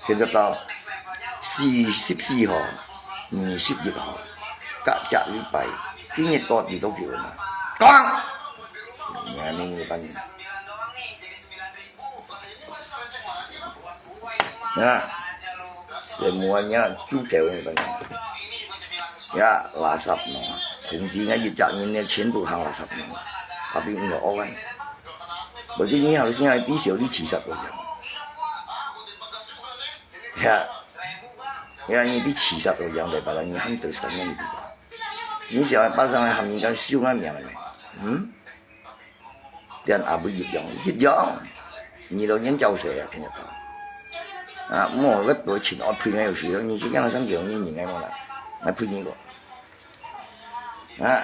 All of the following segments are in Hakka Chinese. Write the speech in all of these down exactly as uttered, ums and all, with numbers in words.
牽涉到四十四號、二十一號，隔隻禮拜，今日過幾多久了？講！你還沒有半年。啊，什麼呀？豬狗那個。呀，垃圾喏！控制那一隻人呢，全部行垃圾喏。Tapi你有惡啊？Berarti你harusnya itu小弟自殺个樣。Ya, ya, ini di sisa tu yang daripada ni han terus kami di ba. Ni siapa pasang ham ni kan siu ngan yang ni. Hmm? Dan abu yit yang, yit yang. Ni lo nyen jauh saya ya kena tahu. Ah, mo le bo chin o pui ngai yo shi, ni ki yang sang yo ni ni ngai mo la. Ngai pui ni ko. Ah.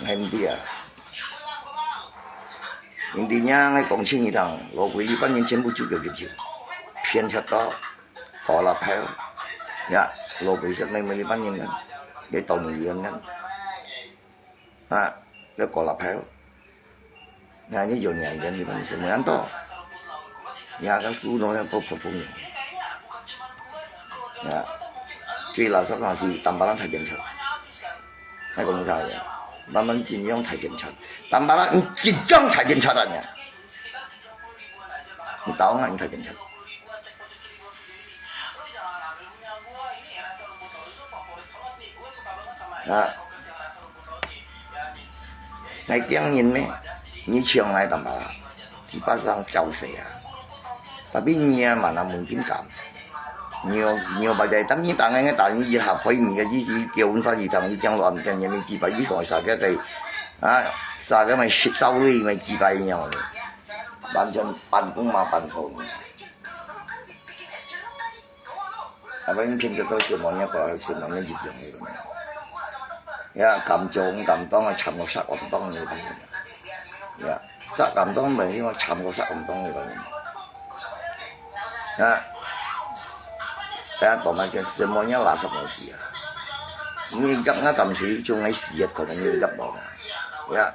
Ngai mesti ya. Intinya ngai kong sini tang, lo kui li pan yin chen bu chu kyo kyo chu. Pian chat to, ko la pai. Ya, lo kui sat ngai meli pan yin kan. Ye tong yin kan. Ha, le ko la pai. Na ni yo nian den li pan se mo yan to. Ya ka su no ya po po fung. Ya. Chui la sa na si tambalan thai gen chat. Hai kong thai ya. Ban ban jin yong thai gen chat. Tambalan ni jin yong thai gen chat ya. Ni tao ngai thai gen chat. Ha. Ngai tiang yin me, ni chiang ngai tamba. Di pasang chau se ya. Tapi ni ya mana mungkin kam. Ni yo, ni yo ba jai tam ni tang ngai ta ni ji ha poi mi ga ji si kiau un fa ji tang ni tiang lo am tiang ni mi ji ba yi ko sa ga kai. Ha, sa ga mai shit sau li mai ji ba yi nyong ni. Ban chen ban kung ma ban ko ni. Apa ini pintu tu semuanya apa semuanya jijang itu. Ya, kamjong kamtong ah cham ko sak kamtong ni kan. Ya, sak kamtong bang ini cham ko sak kamtong ni kan. Ya, ya, tomat ke semuanya lah sama sih ya. Ni gap nga kam sui chung ngai siat ko ni gap bau. Ya.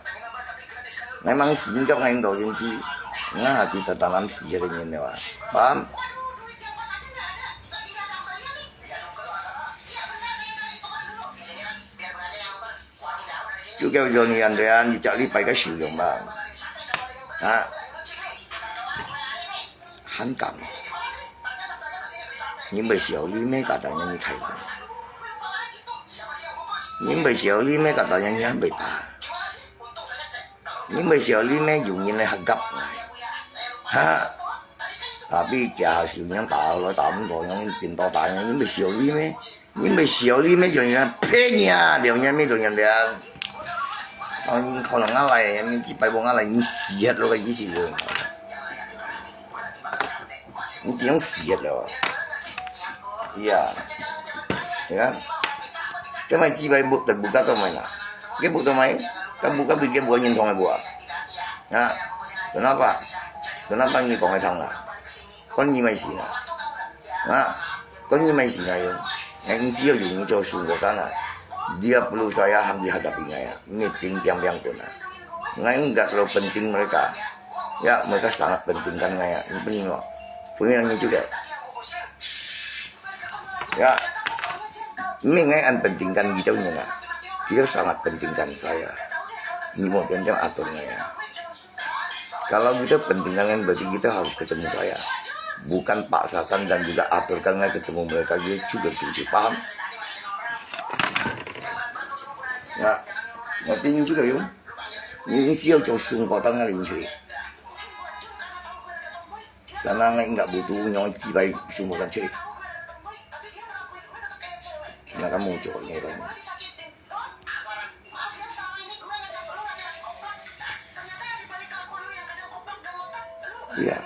Ngai mang si gap ngai ndo jin ji. Nga hati ta tanam siat ni ne wa. Paham? Chú kêu Johnny Andrean đi chợ đi pai cái sử dụng mà. Hả? Hán cảm. Nhưng mà xíu lý mấy cả tanya như Thái Lan. Nhưng mà xíu lý mấy cả tanya như hán bị ta. Nhưng mà xíu lý mấy dùng như này hạt gấp này. Hả? Tapi kia siu nyang ta lo ta mun to nyang pin to ta nyang, ni mei siu li me? Ni mei siu li me, yong yang pe nia, liu nia me liu nia liang. Ang ni kau nang ngalai, ni ci pai bo ngalai, ni siat lo ka isi lo. Ni tiang siat lo. Iya. Ya kan? Kau mai ci pai bu, tak buka tu mai na. Kau bu tu mai, kau buka bi kau buat nyen thong buat. Ha? Kenapa? Kenapa ni kong ai thang lah? Kon ni mai sina. Ha? Kon ni mai sina yun. Ngai nsi yo yung ni cho sung ko kana. Dia perlu saya ham dihadapi ngai ya. Ni ping piang piang ko na. Ngai enggak terlalu penting mereka. Ya, mereka sangat pentingkan ngai ya. Ni pening lo. Punya ni juga. Ya. Ni ngai an pentingkan gitu ni na. Dia sangat pentingkan saya. Ni mau tentang atur ngai ya. Kalau kita pentingkan kan berarti kita harus ketemu saya. Bukan paksakan dan juga aturkan kan ketemu mereka, dia juga kunci. Paham? Ya, ngerti ni juga yun. Ni siap jauh sungguh tangan ini. Karena ngai enggak butuh nyawa tiba sungguh kan cik. Nak kamu cakap ni kan. Iya.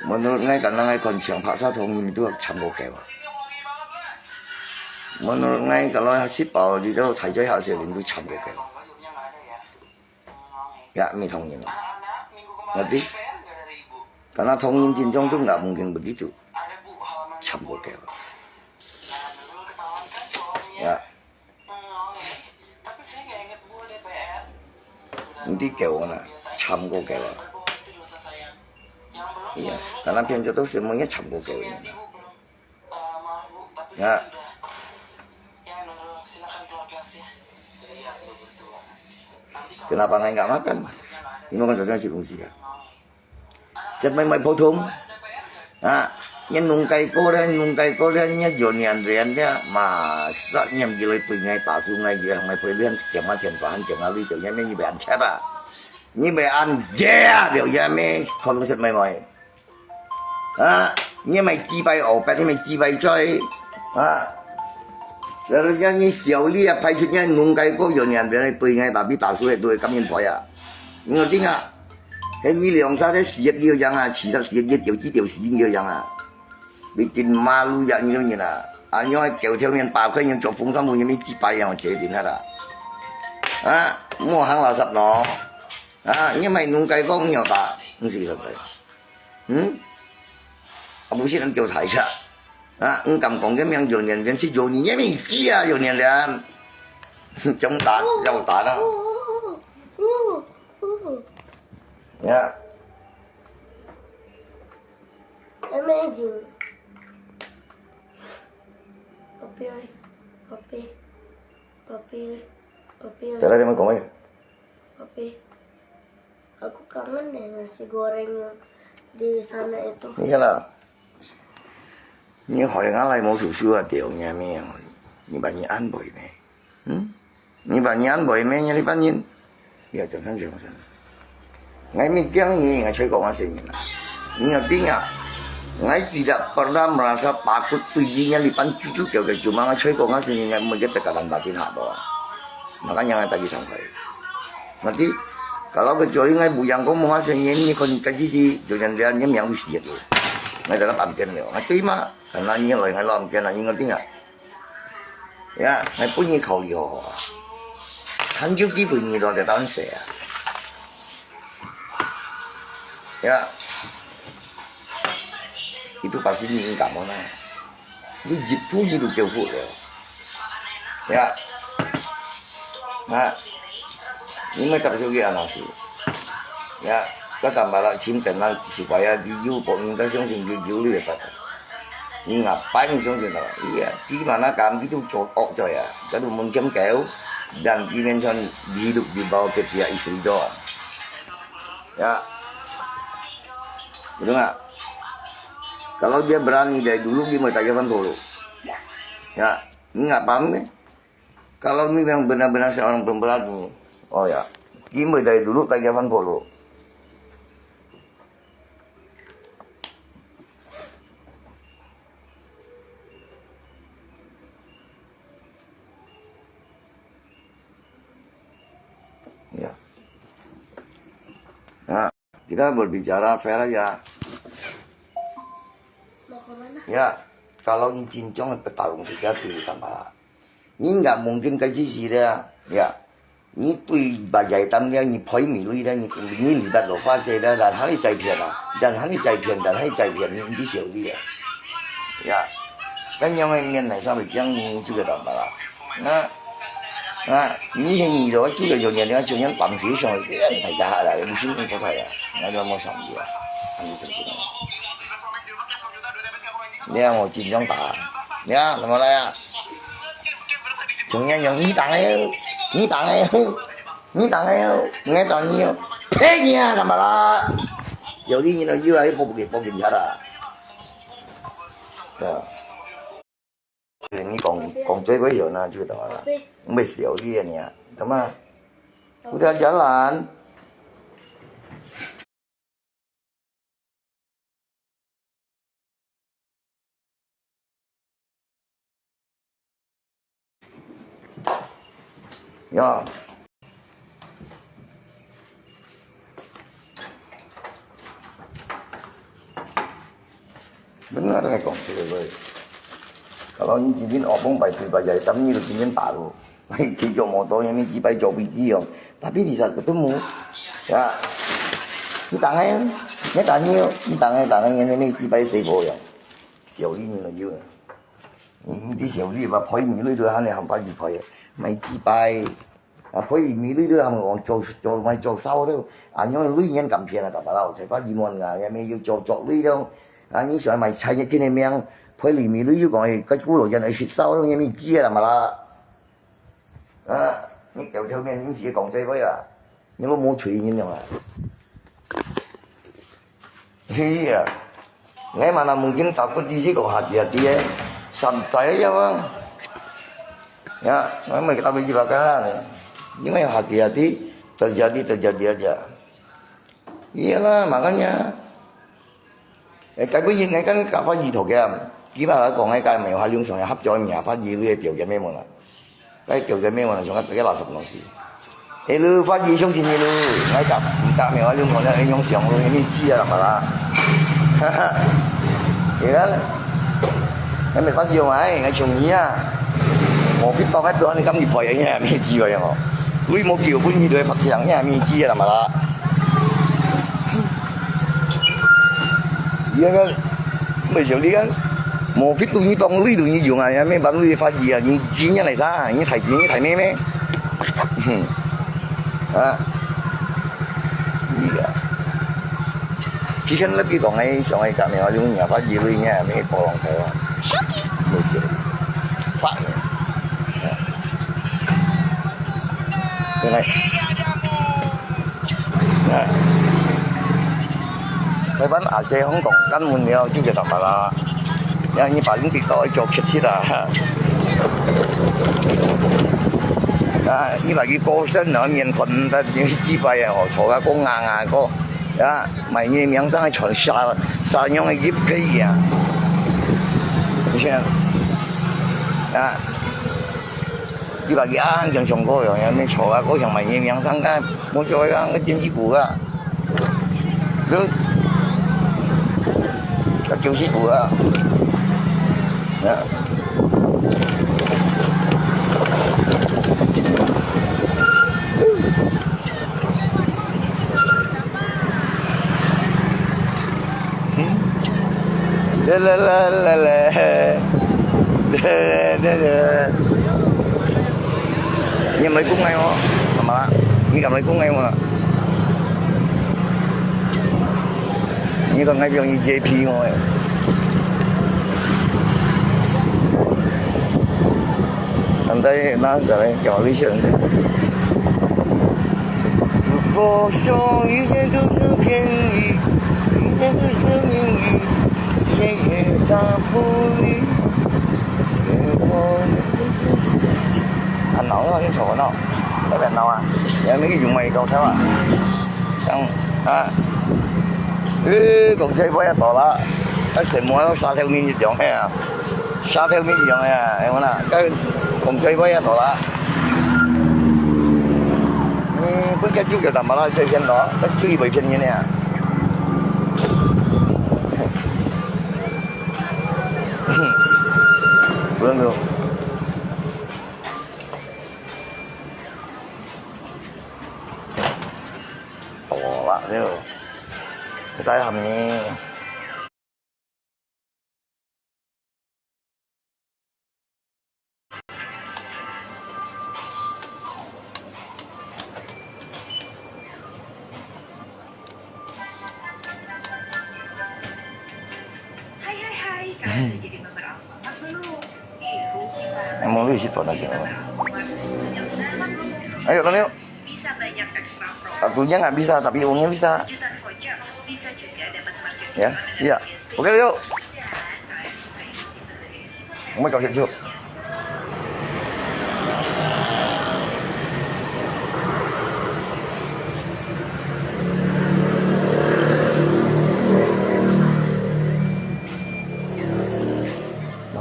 Menurut ngai karena ngai kon siang paksa thong ini tu cham ko keu. Menurut ngai kalau si pau di tu thai jai ha se lin tu cham ko keu. Ya, mi thong ini. Ngerti? Karena thong ini tin jong tu enggak mungkin begitu. Cham ko keu. Ya. Nti keu na, 慘過佢啊。哎呀，可能變做都係每日慘過佢啊。啊。Kenapa nggak makan? Ini makan sesuai si fungsi ya. Set mai mai potong. Ha, nyan nung kai ko le, nung kai ko le, nyan yo nyan rian le, masa nyan gila tu ngai ta su ngai gila mai pui lian, kiam ma tian fa han kiam ma lui tu nyan nyi ban chat ba. Nyi ban an je a, liu nyan mai potong set mai mai. Ha, nyi mai ji bai o, pat nyi mai ji bai choi. Ha. Selalunya nyi siau li a, pai chut nyan nung kai ko yo nyan rian le tu ngai tapi ta su le tu kam nyan poi a. Nyi ngerti nggak? Hei nyi liang sa te siap yo yang a, chi sa siap yo, tio chi tio si yo yang a. Bikin malu ya nyi nyi na. Anyo ai kêu theo nyan pa koi nyan chok phung sam bu nyan mi ji bai yang chế定ha la. Ha, mua hàng là sắp nó. Ha, nyi mai nung kai ko nyo ta, nyi si sa tai. Hmm? A bu si nang kêu thai cha. Ha, nyi kam kong ke miang yo nyan rian si yo nyi nyan mi ji a yo nyan rian. Chống ta, yau ta na. Ya. Amazing. Papi ơi, papi, papi ơi, papi ơi. Tala dia mai kong ai. Papi, aku kangen deh nasi goreng yang di sana itu. Iyalah. Nyi hoi nga lai mo su su a teo nyi mi yang. Nyi ba nyi an boi ne. Hmm? Nyi ba nyi an boi me nyi li pan nyin. Ya, jang san jang san. Ngai mi kiang nyi, ngai choi ko nga se nyin. Nyi ngerti nggak? Ngai tidak pernah merasa takut tu nyi nyi li pan cucu kêu kêu cuma ngai choi ko nga se nyin ngai mo je teka dan batin ha do. Makanya ngai tadi sampai. Ngerti? Kalau kecuali ngai buyang ko mo nga se nyin nyi kon kaji si, jangan dia nyi yang usia tu. Ngai dalam pampian leo. Ngai terima. Karena nyi loi ngai lom kian nyi ngerti nggak? Ya, ngai pun nyi khao li ho. Han jiu ki pun nyi lo de tan se a. Ya. Itu pasti nyi enggak mau na. Itu jitu jitu kêu fu le. Ya. Ha. Nyi mai tak su ki ana su. Ya. Ka tam ba la chim ten na supaya ki yu po nyi ka siang sing ki yu li ta. Nyi ngapain nyi siang sing ta. Iya. Ki mana kam ki tu chot ok joy ya. Ka tu mun kem kêu. Dan ki mention hidup di bawah ketia istri doang. Ya. Betul nggak? Kalau dia berani dari dulu, dia mau tak jalan dulu. Ya, ini nggak paham nih. Kalau ini memang benar-benar seorang pemberani, oh ya, dia mau dari dulu tak jalan dulu. Ya. Nah, kita berbicara fair aja. Mau ke mana? Ya, kalau ini cincong petarung saja di tambah. Ini nggak mungkin kaji sih dia. Ya. Ini tui bajai tam dia, ini poi mi lui dia, ini, ini libat lo fa dia, dan hari cai pian ah. Dan hari cai pian, dan hari cai pian, ini di siau dia. Ya. Kan yang main main nai sampai yang ini juga tambah lah. Nah, nah, ini yang ini lo, juga yang yang yang yang bang sih, yang yang tak jahat lah, di sini kau tahu ya. Nggak ada mau sama dia. Ini sendiri. Dia mau cincong tak? Ya, sama lah ya. Chúng nhân những ní tặng ấy, ní tặng ấy, ní tặng ấy, nghe tao nhiều. Thế nha, làm bà lo. Chiều đi nhìn nó dưa ấy, bố kịp, bố kịp giá ra. Dạ. Thì ní còn, còn chơi với giờ na, chưa tao là. Không biết chiều đi nha. Tao mà. Udah jalan. Ya. Benar ngai kong sila boy. Kalau ni cincin opong bai tui bai jai tam ni cincin baru. Bai tiga motor yang ni cipai jauh piti yang. Tapi bisa ketemu. Ya. Ni tangai, ni tangai, ni tangai tangai yang ni cipai seibo yang. Siau li ni lagi. Ni di siau li ba poi ni lui tu han ni hampa cipai. Mai cipai. 啊，賠你米鐳都還無講做，做，買做燒都，啊，你鐳人敢騙啊，大把佬，才發一萬啊，也沒有做，做鐳都，啊，你想買菜，你天天命，賠你米鐳又講，哎，該古老人來食燒都，也沒知啊，嘛啦。啊，你掉頭面，你自己講這話啊，你都無吹人了啊。 Iya. Ngai mana mungkin takut di siko hati-hati eh. Santai aja, Bang. Ya, ngai mai kita biji bakaran. Ini ngai hati-hati, terjadi, terjadi aja. Iyalah, makanya. Eh, cái bây giờ ngai kan kapa gì thổ game. Kiba ko ngai kai mai ha lung song hap cho mi ha pa gì lui biểu cái memo na. Cái kiểu cái memo na song cái là sập nó xí. Hello, phát gì song xin hello. Ngai kap, kap mèo ha lung ko na, eh, nhong song lu, mi chi à, làm mà la. Thế đó. Ngai mai phát gì mai, ngai chung ni à. Một cái to cái đó, ngai kam đi poi, ngai mi chi vậy hả? Lui một kiểu, bún ni đuổi phát triển, ngai mi chi à, làm mà la. Iya kan? Mai siang di kan? Mopit tu ni tong lui tu ni jung ah, ya me ban lui fa ji ah, ni jin ya lai sa, ni thai jin ni thai me me. Hmm. Ah. Iya. Ki kan lep ki kong ai song ai ka me wa lung ya fa ji lui nya me po long thai wa. Mai siang. Fa. Cái này. Thái Văn ở trên không có căn môn nhiều chứ việc đọc là. Ya, ni paling tiktok cho kit sila. Ya, ni bagi kosen na mien kon ta ni ci bai ya, ho so ga kong nga nga ko. Ya, mai ni miang sang chon sa, sa nyong ip ke ya. Ni sian. Ya. Ni bagi ang jang jong ko yo, ya, ni so ga ko yang mai ni miang sang ga, mo so ga, ga jin ji gu ga. Lu. Ga jiu ji gu ga. Ya. Lê lê lê lê lê. Lê lê lê lê. Ni mai kung ngai mo. Ama. Ni ka mai kung ngai mo. Ni ka ngai biang ni J P mo. Tandai na ka lai kau li chen. 如果说一切都是骗你，一切都是命运，谁也打不离。 啊，闹了，你吵个闹，那边闹啊，你还没有用没搞开啊？像啊，呃，公车不要倒了，那什么沙条面就讲哎呀，沙条面就讲哎呀，哎我那，该公车不要倒了。你不该就给他们了，这边倒，那最不便宜呢。不能走。 哦，啦，就，大家好呢。 Hai, hai, hai, kalian udah jadi member Alfamart belum? Info kita. Emang lu isi panas ya? Ayo, kan, yuk. Bisa banyak extra promo. Kartunya nggak bisa, tapi uangnya bisa. Kejutan voucher, bisa juga dapat market. Ya, iya. Oke, yuk.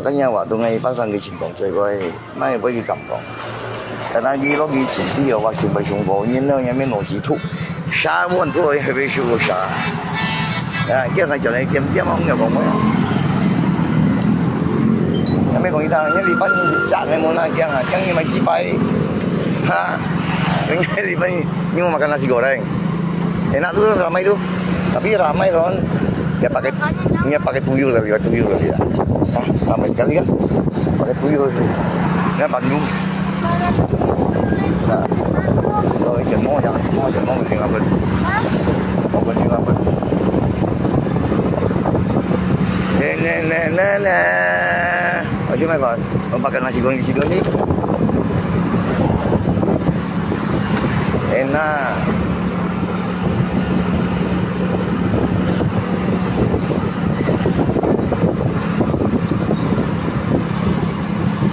Makanya waktu ngai pasang ke singkong最贵，那也不会感动。Karena di lo di sini dia wa sing bai sungko nyin no yang men lo si tu. Sa mon tu yang bai sungko sa. Ya, dia ngai jalan dia dia mau ngai kong. Yang men kong itang, yang lipan ni jak ngai mo na kiang ah, kiang ni mai kipai. Ha, yang lipan ni mau makan nasi goreng. Enak tu ramai tu. Tapi ramai Ron. Dia pakai, dia pakai tuyul lagi, tuyul lagi ya. Ah, ramai sekali kan. Pakai tuyul. Dia pandu. Nah, kalau ikan mau ya, mau ikan mau ikan apa? Mau ikan apa? Nah, nah, nah, nah, nah. Masih mai kon, mau makan nasi goreng di situ ni. Enak.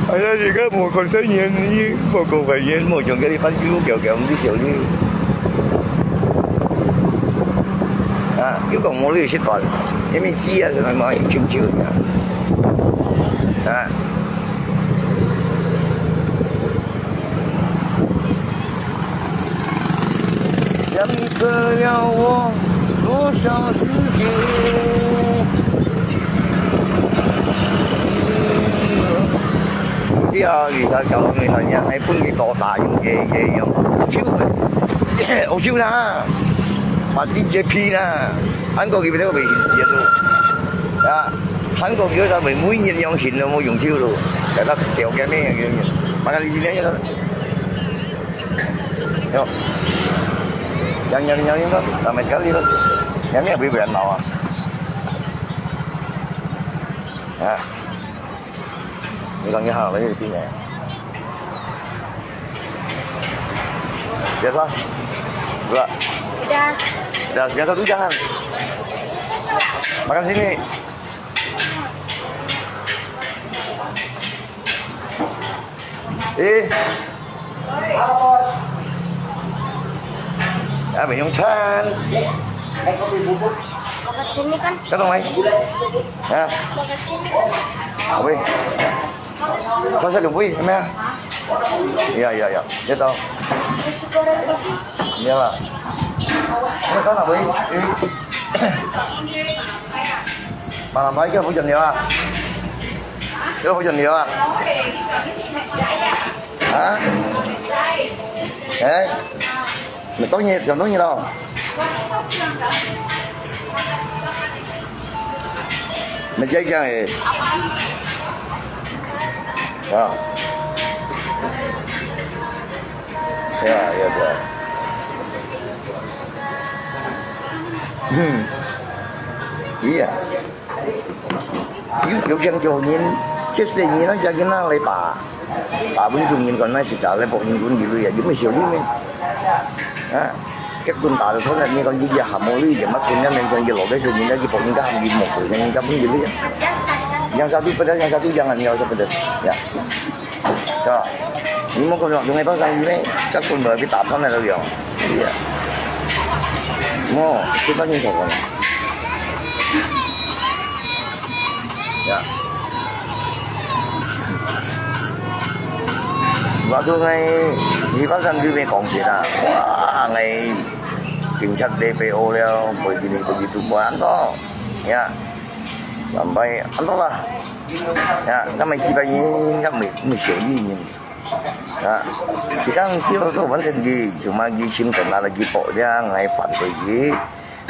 Ay, ay, ka mo kon sa niyan ni, mo kon sa niyan, mo jong ka li pan ju kiao kiao, mo di siao ni. Ah, yau kong mo li sit pan, ini ji ah, sa mo, chim chim ya. Ah. 想你给了我多少时间？对啊，雨伞搞到没伞样，还不如多打用，也也用，就，我就啦，把自己皮啦，韩国这边都没事都，啊，韩国有啥没每年用行都没用手了，在那条件没用用，把它理解了。 Yo. Yang, yang, yang ini, ramai sekali tu. Yang ni apa yang mau ah? Ha. Ini kan ni ha, lagi di sini. Biasa? Dua. Pedas. Pedas. Yang satu jangan. Makan sini. Eh. Apa yang chan? Makan sini kan? Kau tahu mai? Ha? Makan sini kan? Apa? Kau satu bui, mana? Ya, ya, ya. Dia tahu. Nasi goreng pagi. Iyalah. Ini kan apa? Eh. Malam mai kau hujan ya? Kau hujan ya? Ha? Eh? Mày tốt nghiệp, chọn tốt nghiệp đâu? Mày chơi kìa. Ờ. Iya, iya, iya. Hmm. Iya. Yau, yau kiang kiau nyin, khe sè nyin na, yau nyin na lei pa. Pa pun tu nyin kon nai sika lei pok nyin kun gilu ya, yau mè siau liu mè. Ha, kek kun ta tu thon ni kon yi ya ham mo liu ya, mat kun ya men son gilu, khe sè nyin na ki pok nyin ka ham gilu mo, nyin ka pun gilu ya. Yang satu pedas, yang satu jangan, yang satu pedas. Ya. Ka. Ni mo kon waktu ngai pasang ini, ka kon ba kita thon na liu. Iya. Mo, siapa ni siapa? Ya. Waktu ngai di pasar tu mè kong sih lah. Wah, ngai tingkat D P O liao, begini begitu buat tu. Ya. Sampai, entahlah. Ya, kan mè siapa ni, kan mè, mè siapa ni. Ha, sekarang sila tu pun sendiri, cuma gi sim kena lagi pok dia, ngai fan lagi.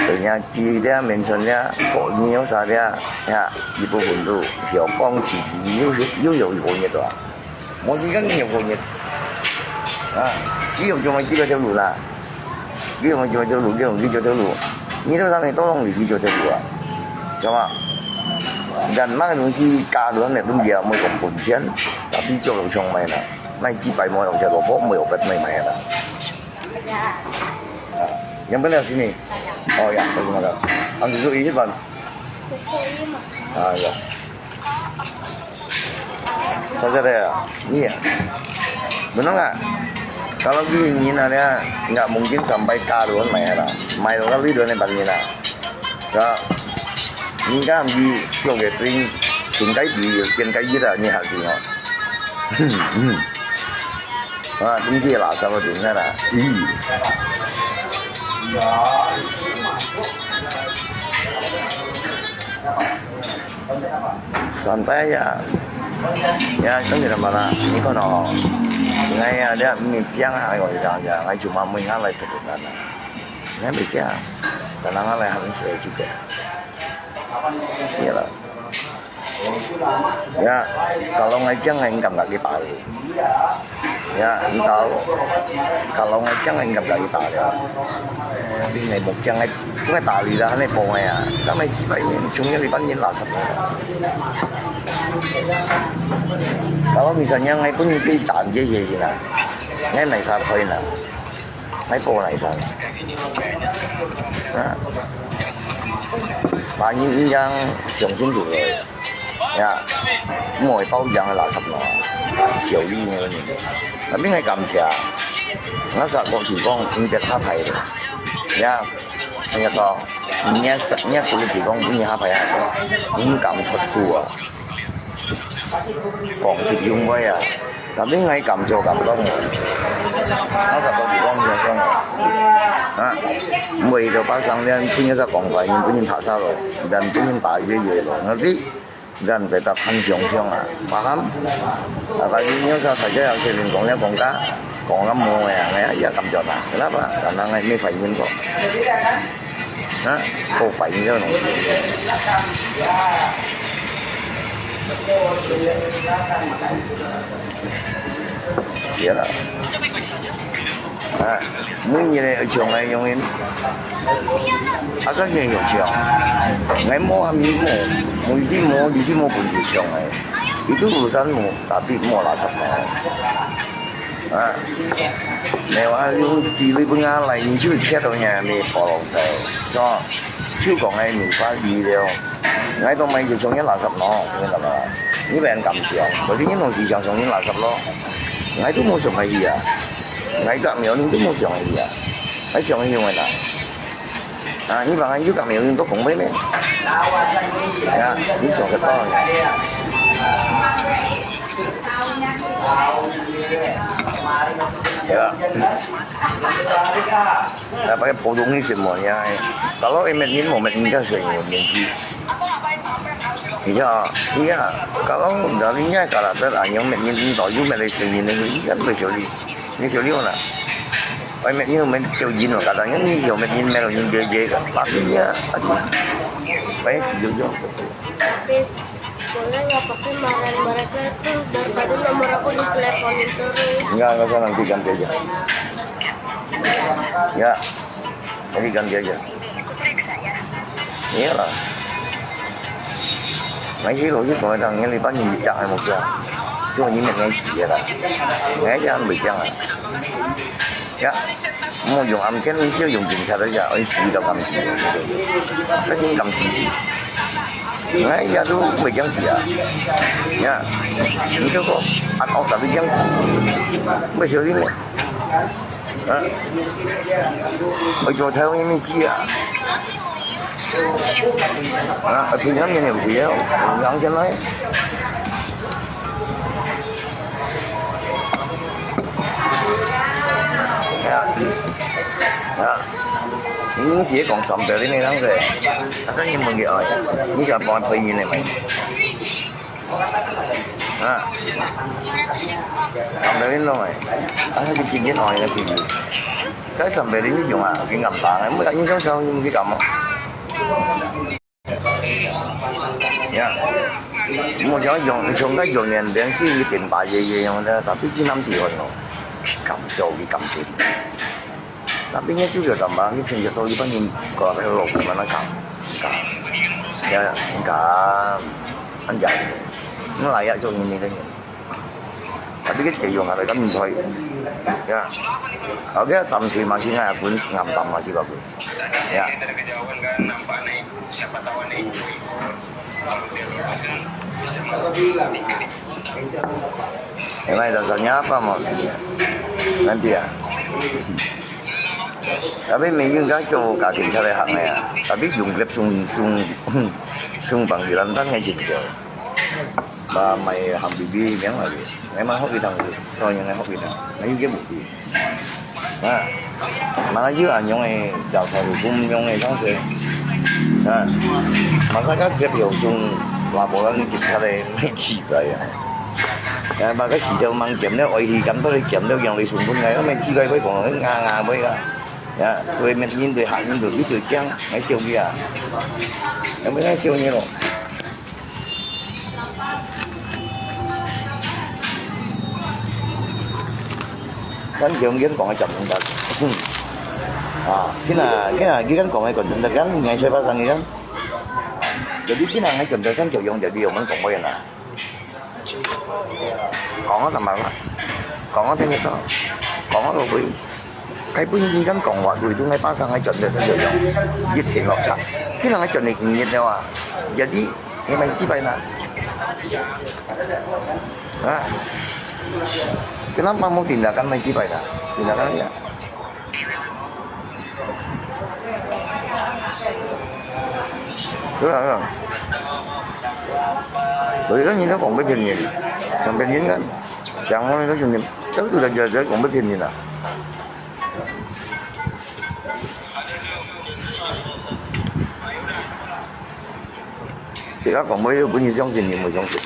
Ternyata dia mention dia, pok ni yo sa dia, ya, ibu hundu, yo kong si, yo, yo, yo, yo, yo, tu. Mesti kan ni yo kong. Ha, ni yo cuma kita dulu lah. Kiyong kiyong dulu, kiyong kiyong dulu. Ni tu sampai tolong di kiyong dulu ah. Sama. Dan mana nung si kaduan ni pun dia mau kong pun sian, tapi jauh lo chong mai na. Mai jipai mau lo jauh lo pok mau obat mai mai na. Ah, yang benar sini. Oh ya, terima kasih. Ang susu ini pan. Ah ya. Saja deh, iya. Benar nggak? Kalau gini nanya, nggak mungkin sampai karuan mai lah. Mai kali dua ni bang ni lah. Ya, ni kan di lo ke pring, tingkai di, tingkai di lah ni hasil no. Hmm, hmm. Ah, tinggi lah, sama tinggi lah. Ih. Santai ya. Ya, kan tidak mana. Ini kan oh. Ngai ya, dia mikir ah, ayo kita aja. Ngai cuma mengalah itu kan. Ngai mikir. Karena ngai harus juga. Iyalah. Ya, kalau ngai kiang ngai enggak enggak kita tahu. 呀，你打，kalau ngai kiang ngai ngap kali打了。你ngai muk kiang ngai, ngai打你了，還來幫ngai啊？當然幾百人，中央你班人垃圾。Kalau misalnya ngai pun ngai打這些人啊，ngai nai sa point啊，ngai幫nai sa。啊，把人印象相信出來。 呀，莫包洋个垃圾喏，小利那个人。啊，另外感謝，那啥，我提供你个卡牌了，呀，那个，你也是，你也不是提供你卡牌啊，你敢脱裤啊？讲起用过啊，那另外感谢感动我，那啥，我提供你用啊，啊，为了把商量，不能再讲话，你不能拍杀了，人不能打这些了，那你。 Dân phải tập hành chống chống à, paham? À, tại vì nếu sao phải cái học sinh mình cũng nhớ cũng cá, cũng ngắm mùa ngày, ngày ấy giờ cầm chọn à, kenapa? Karena ngày mới phải nhìn kok. Hả? Cô phải nhìn cho nó. Iya lah. Ha, mui ni le chong ai yong in. Asa ni yong chong. Ngai mo ham ni mo. Mui si mo, di si mo pun si chong ai. Itu urusan mo, tapi mo lah sap mo. Ha. Nếu ai yung pili bunga lai, ni chu kiat to nya ni polong tai. So, chu kong ai ni pa di leo. Ngai to mai je chong ya la sap no, ni la ba. Ni ben kam siang. Ko ti ni nong si chang chong ni la sap lo. Ngai tu mo siang ai ya. Ngai ka mio ni tu mo siang ai ya. Ngai siang ai yung na. Ah, ni bang ai yu ka mio ni to kong bai ne. Ya, ni siang ke to. Ya. Nah, pakai podong ni semua ya. Kalau emet ni mo met ni kan semua ni. Iya, iya. Kalau dari nya karakter anyong met ni tahu you met ni semua ni kan boleh soli. Ni soli mana? Oi met ni met kau jin lo, kadang ni yo met ni met ni je je kan. Tapi nya, aduh. Pakai si yo yo. Tapi boleh nggak pakai marah mereka itu daripada nomor aku diteleponin terus. Enggak, enggak usah, nanti ganti aja. Ya, jadi ganti aja. Iyalah. Ngai si lo si ko tang ngai li pan ni jak ai mo kia. Chu ni met ngai si ya la. Ngai ya mo jak ai. Ya. Mo yong am ken ni siu yong jing cha da ya, oi si da kam si. Sa jing kam si si. Ngai ya tu mo jak si ya. Ya. Ni ko ko an ok da bi jak si. Mo siu li mo. 啊，去做頭个物資啊。啊，平常人有時啊，平常先來。啊，啊，你是講三百零个人个，啊，等於問佢愛，你想幫佢配音个咩？ 啊，三百零弄哎，啊，佢真正愛个朋友，該三百零用啊，佢咁大，每個人想想用佢咁啊。呀，我想用，像該用年零是一點八爺爺用个，tapi佢諗住用咯，佢咁做，佢咁點。 Tapi nya juga tambah, ni pinjat tau iban ni kalau ada lo mana kam. Kam. Ya, kam. Anjay. Ngelai ya jong ini kan. Tapi kan cek yong ada kan toy. Ya. Oke, tam si masih ngai pun ngam tam masih bagus. Ya. Emang dasarnya apa mau? Nanti ya. Tapi mình應該做家庭出來行个啊。Tapi用力送送送bằng cái lăn tăng ngay chính rồi. Ba mày hàng bì bì miếng là gì? Ngay mà hốc đi thằng, thôi nhưng ngay hốc đi thằng. Ngay cái bụi đi. Ha. Mana yu anyong e, jauh sa hukum nyong e sang se. Ha. Masa ka grab yo sung, laporan kita le, mai chi bai ya. Ya, ba ka si deu mang kiam le, oi hi kam to le kiam deu yang le sung pun ngai, mai chi bai bai kong, nga nga bai ka. Ya, tui met yin tui ha yin tui bi tui kiang, ngai siu ya. Ya, mai ngai siu ni lo. Kan kiong kiong kong ai kiong kiong tak. Hmm. Ah, kina, kina, kikan kong ai kiong kiong tak, kan ngai sai pasang kikan. Jadi kina ngai kiong kiong tak kan kiong kiong jadi orang kong ai na. Kong ai sama lah. Kong ai tengok tu. Kong ai lo bui. Kai pun kikan kong wat bui tu ngai pasang ngai kiong kiong tak kiong kiong. Jadi kina ngai kiong kiong kiong ah. Jadi, eh, mai kipai na. Ha? Kenapa mau tindakan mai kipai na? Tindakan aja. 对啊，对啊。所以说你在广播骗人，讲骗人啊，讲话那个骗人，这个人家在广播骗人啊。这个广播又不是相信你，不相信，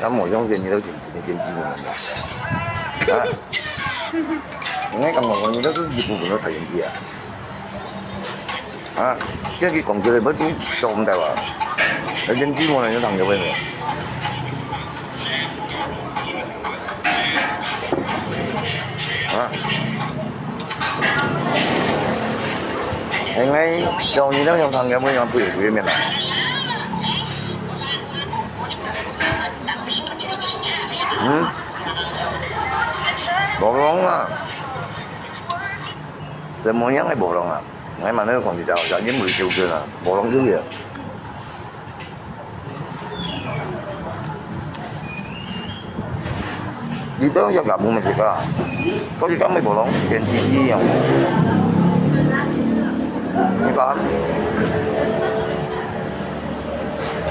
那我相信你都挺直接跟基本的。啊，应该讲广播你都是一部分都太远去啊。 啊，这个讲出来不是做毋得啊。那边寂寞人就躺在外面。啊。应该叫你那种躺在外面不也不也免了。嗯？无讲啊。 怎么样个无浪啊？我蛮那个讲一条，叫因为修正啊，无浪就有。你都要搞不没这个啊？到底干没无浪？点滴滴一样。你看，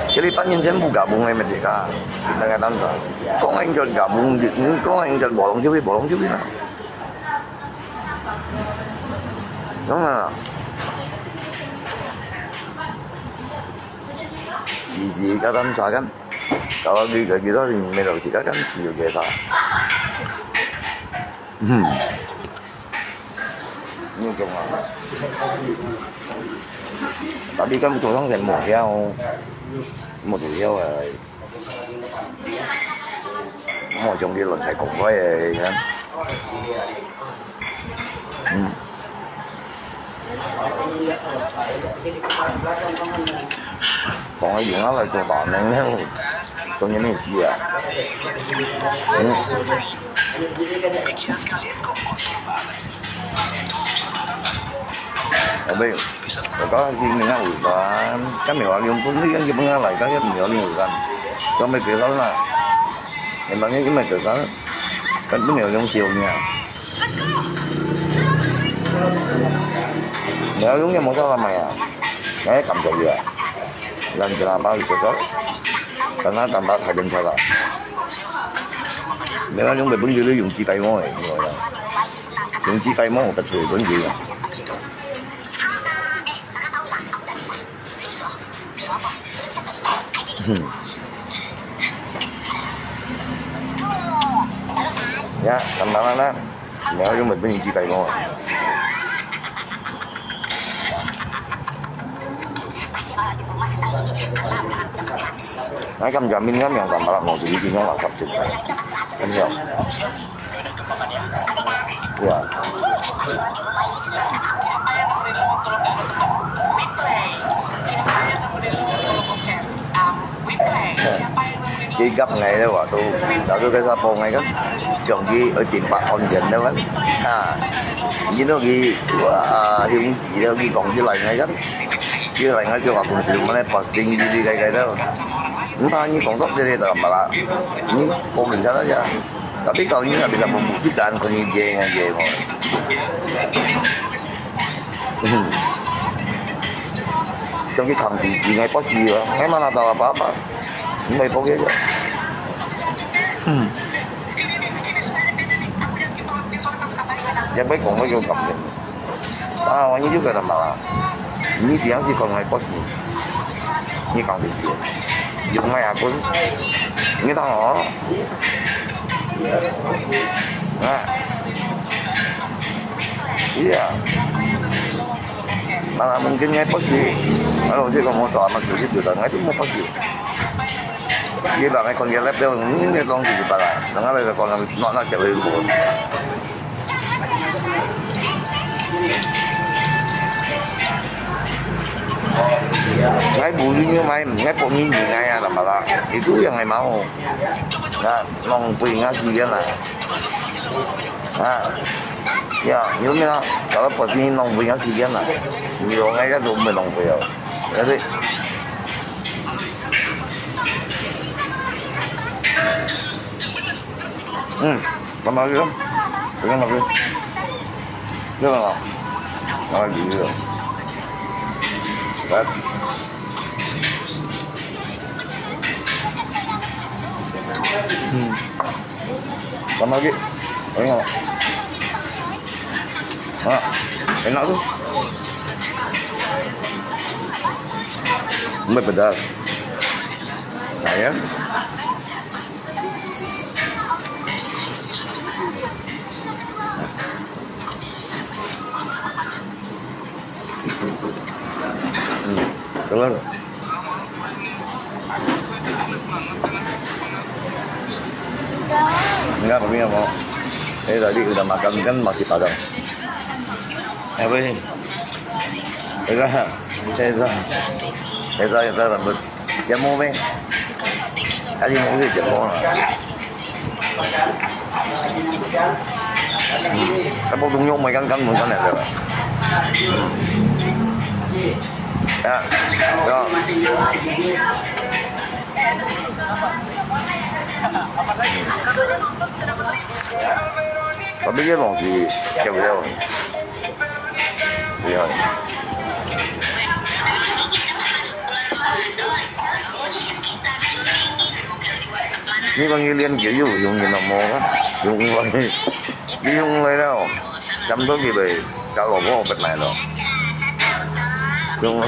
这里半年前不搞不没没这个啊，那个当时，讲应该搞不，讲应该无浪就会无浪就会了。 当然啦。時時加擔茶kan，搞到佢个幾多年未落去，加減自由嘅茶。嗯。你有講啊？Tapi kan做生意無曉，無做曉啊。 我將佢亂晒講話个，你看。嗯。講个用啊來做大名了，做你咩事啊？嗯。後尾，我講佢明仔會翻，今日話兩分，你跟佢分下來，今日唔要兩會翻，咁咪幾多啦？ Emangnya cuma kesal, kan pun yang siung niya. Melalung yang mau salah maya. Ngai kam kau dia. Dan kenapa itu kau? Karena tambah hajam salah. Melalung bebun dulu yung kitai mo eh, yung kitai mo betul pun dia. Hmm. Ya, tambangan na. Melalung bebun yung kitai mo. Ngai kam jamin kan yang tambah mau jadi tinggal lah sabtu. Kan ya. Ya. Kigap ngai le wa tu, lalu ke sapo ngai kan, jong ki oi timpa on jen le kan. Ha, you know ki, wa, hiung si le ki kong ki lai ngai kan, ki lai ngai jong akun si mana posting di di kai kai le. Entah ni kong sok di di dalam bala, ni kong di sana aja. Tapi kalau ini nggak bisa membuktikan, kau ni dia yang dia mau. Hmm. Trong khi thằng thì chỉ ngày post gì đó, ngày mà nào tao là apa apa, không phải post gì đó. Hmm. Yang baik kong baik kong kap. Ah, wani juga nama lah. Ini dia si kong ngai post ni. Ni kang di dia. Yung ngai akun. Ini tang oh. Nah. Iya. Mana mungkin ngai post ni. Kalau dia kong mau sama tu situ dah ngai tu mau post ni. Dia bang ngai kong dia lep dia ni dia kong di pala. Dengar dia kong nak nak cakap dia. Ngai buli nyo mai, ngai pok ni ni ngai ah, lambat ah. Itu yang ngai mau. Nah, nong pui ngai si yan ah. Ha. Ya, nyo mi ah, kalau pok ni nong pui ngai si yan ah. Nyo ngai ya tu mi nong pui ah. Jadi, hmm. Tama lagi kan? Pegang lagi. Dia mana? Lagi dia. Kan? Hmm. Tama lagi. Pegang. Ha, enak tu. Mai pedas. Nah, ya. Hmm, keluar. Enggak, Mami enggak mau. Eh, tadi udah makan kan nasi Padang. Apa ni? Esa, esa, esa, esa rambut. Dia mau meh? Tadi mau ke dia mau lah. Tapi tunggu mai kan kan mun kan ada. Ya, ya. Tapi dia mau si siapa dia? Iya. Ni bang ni lian kiu yu yung ni mo kan? Yung yung ni yung lai lao. Jam tu kibai kalau mau bet mai lo. Yung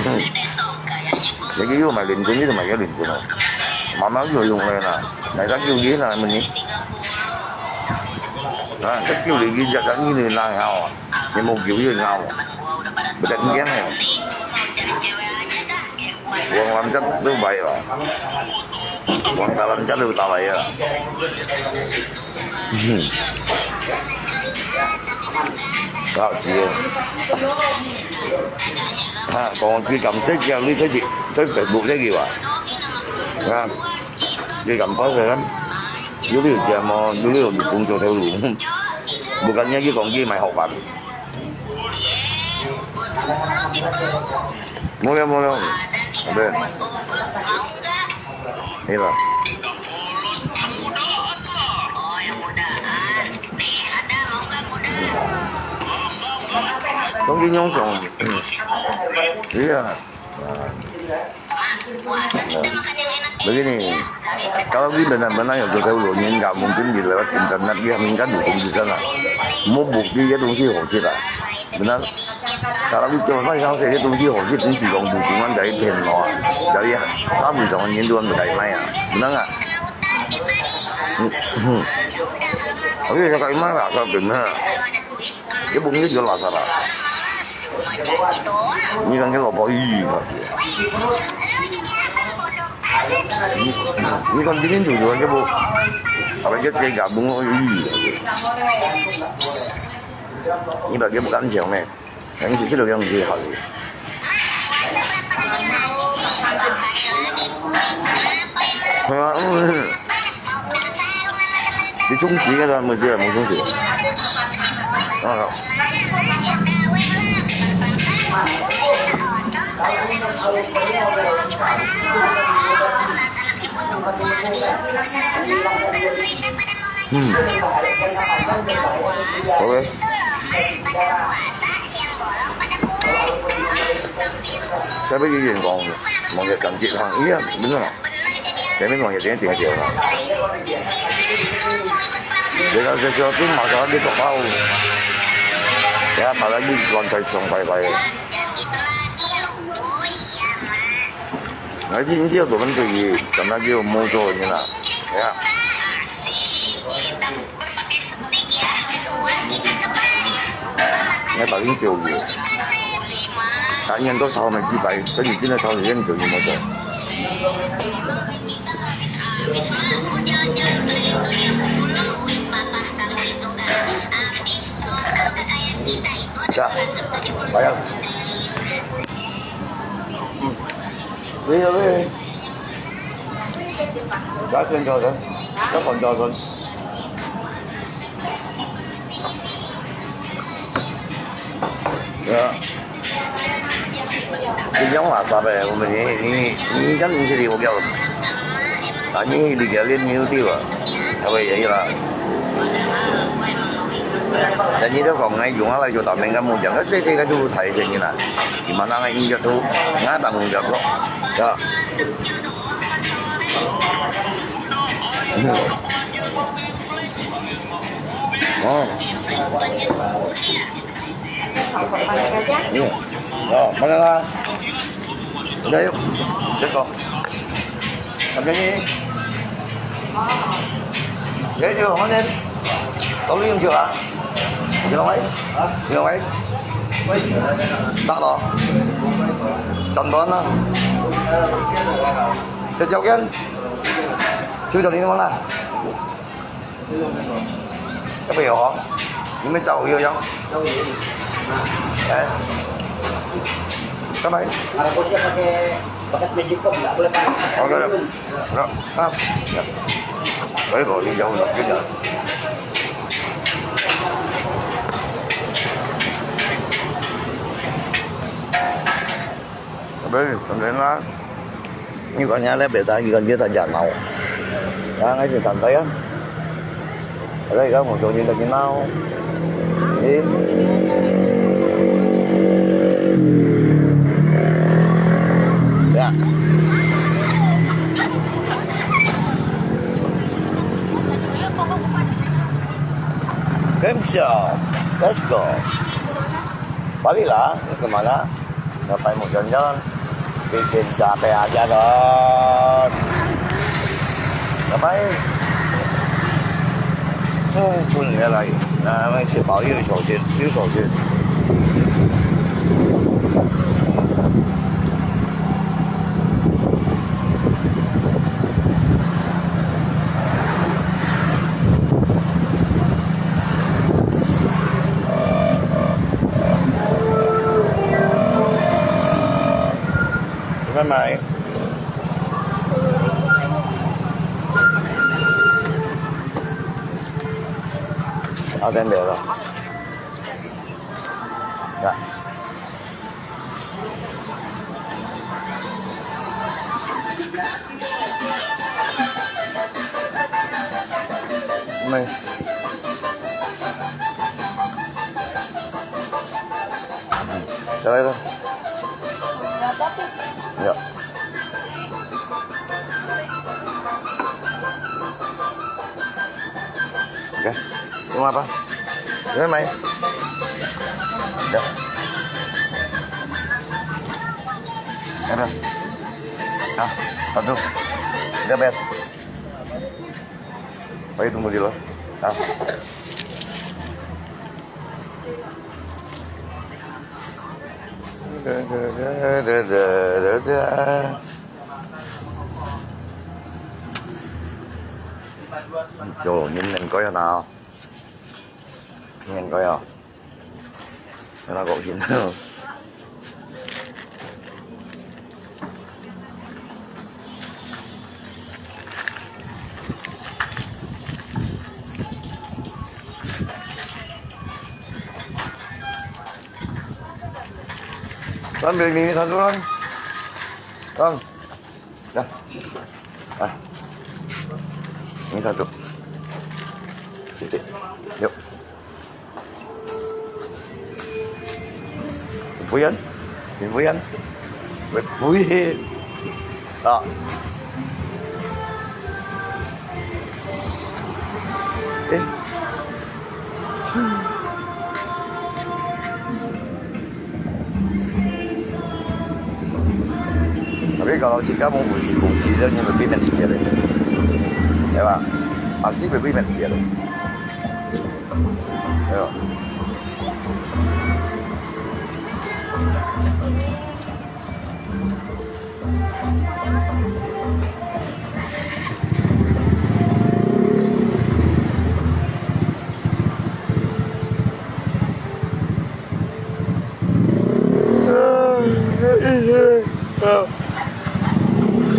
lagi yu mai lin kun ni mai ya lin kun lo. Mama yu yung lai na. Nai tak yu ye na meni. Ha, tak yu lagi jak tak ni ni na hao. Ni mo kiu ye ngau. Bedak ni kan. Wang lam jat tu bai lah. Wang dalam jat tu tak bai lah. Hmm. Kau cie. Ha, kong ki kam se cie lui se di, se Facebook se di ba. Ha. Ki kam pa se kan. Yu liu cie mo, yu liu di kung jo theo lu. Bukan nya ki kong ki mai hok ban. Mulia, mulia. Abe. Ila. Tong ki nyong song. Iya. Nah. Nah. Begini, kalau di benar-benar yang kita ulun ni nggak mungkin di lewat internet dia minta dukung di sana. Mau bukti dia 东西好吃啊。Benar? Kalau di tempat yang saya 东西好吃，东西讲 dukungan dari Penua, dari kami sama nyentuhan berkai mai ah. Benar nggak? Hmm. Tapi saya kai mai lah, saya benar. Dia bukti jual lah salah. Ni kan kita apa ih. Ni, ni kan dia tu jual dia bu. Apa dia tega bunga ih. Ni bagi bukan siang ni. Yang sisi lo yang dia hal. Ha, hmm. Di chung si ka ta, mo si, mo chung si. Ah. Hmm. Okay. Tapi di Yangon, mau lihat kan cik hang. Iya, benar. Kami mau lihat dia tinggal dia lah. Dia kan sesuatu masalah dia tak tahu. Ya, apalagi lantai song pai-pai. Nanti dia tu kan pergi, karena dia mau tu ni lah. Ya. Ngai paling kiu ye. Tanya tu sao mai kibai, tapi kena sao ye tu ni mo tu. 呀，来呀。嗯，可以了，可以。加钱多少钱？要放多少钱？对啊。你讲垃圾呗，我们你你你你讲东西的，我讲。 Tanya, iliga lian niu tiwa. Apa ya, ya. Dan ni dah kong ngai jung ala jo tameng kamu jang. Kasi kasi ka tu thai sen ni na. Di mana ngai ni jatuh. Ngai tanggung jawab ko. Ya. Oh. Iya. Ya, mana lah? Udah yuk. Cek ko. Sampai ni. Ya, yuk, mana? Tolong yuk, ah. Di mana? Di mana? Tak tahu. Contohnya. Kejauhan. Sudah di mana? 这边有哦，你们找我有要？哎，干嘛？Harap ko siya pakai bakat magic ko, wala ko lang. Okay. No, ah, ya. Baik, baik, ini jauh lah, jauh. Baik, sampai lah. Ni kan ya le beta, ni kan dia tak janau. Ya, ngai sih santai ya. Ada ikan muncul ni tak kenal. Ni. Ya. Let's go. Baliklah, ke mana? Ngapain mau jalan-jalan? Bikin capek aja, Don. Ngapain? Pun ya lagi. Nah, masih bau, yuk sosir, yuk sosir. Bye bye. Atin bela. Ya. Mai. Siapa itu? Ya. Oke. Mau apa? Ini mai. Ya. Ada. Ah, satu. Udah bayar. Ayo tunggu di luar. Ah. Cho nhìn lên coi nào. Nhìn coi à. Nó có hiện. Kan beli ini satu kan. Kan. Dah. Ah. Ini satu. Titik. Yuk. Buyan. Buyan. Buyan. Ah. Eh. Tapi kalau jika mau kunci-kunci, dia punya lebih main sikit. Ya, Pak? Pasti lebih main sikit. Ya.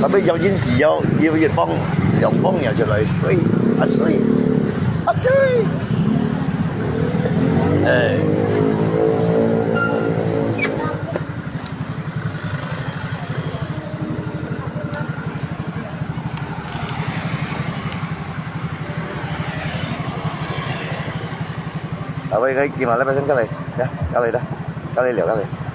特別有陣時有，有一幫，兩幫人就來睡，啊睡，啊睡。哎。啊，喂，今晚禮拜三過來，呀，過來啦，過來聊，過來。